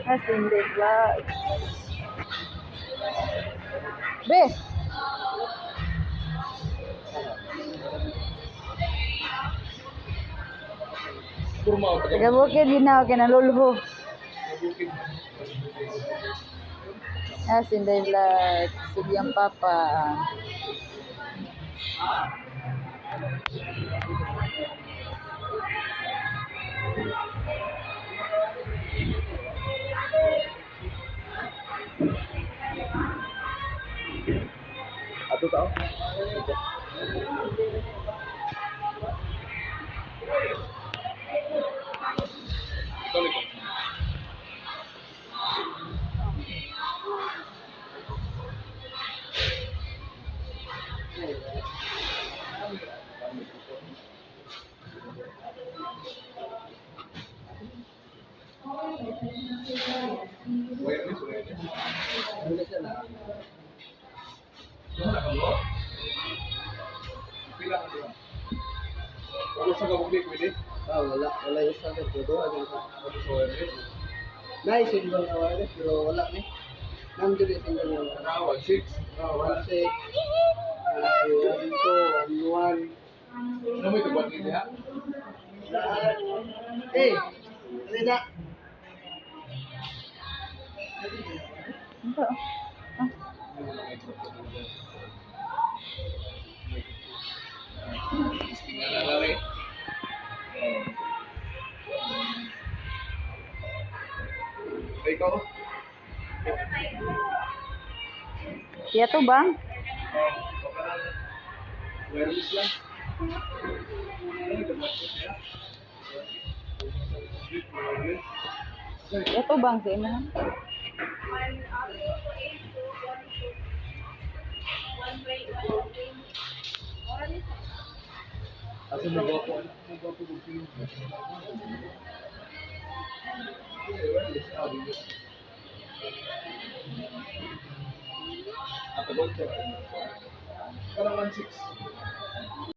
As in the vlog. Be! Kurma o taga Taga bukid yun na, okay, nalulho. bukid. As in the vlog. Sige ang papa. Ato tao. Ikaw ikaw. Wireless, wireless. Wala siya na. Wala ka mo? Pila ka diba? Wala sa kabugli, pwede? Ah, wala. Wala yung sa akin. Pero doon ka. Wala sa wireless. Nice single na wireless, pero wala ni. Nandun yung single na wireless. Ano, 1.6. Ah, 1.6. Ah, 1.2, 1.1. Ano mo ito ba niya? Eh, ano na? Ito. Tingnan na lang eh. Ay, ikaw? Iya to bang? Baka lang. Wireless lang. Ano ito ba niya? Wireless. Iya to bang sa imo? Asa mo gwapo? Ano mo gwapo kung sino? Wireless. Ah, dito. Ako ba? Parang 1.6.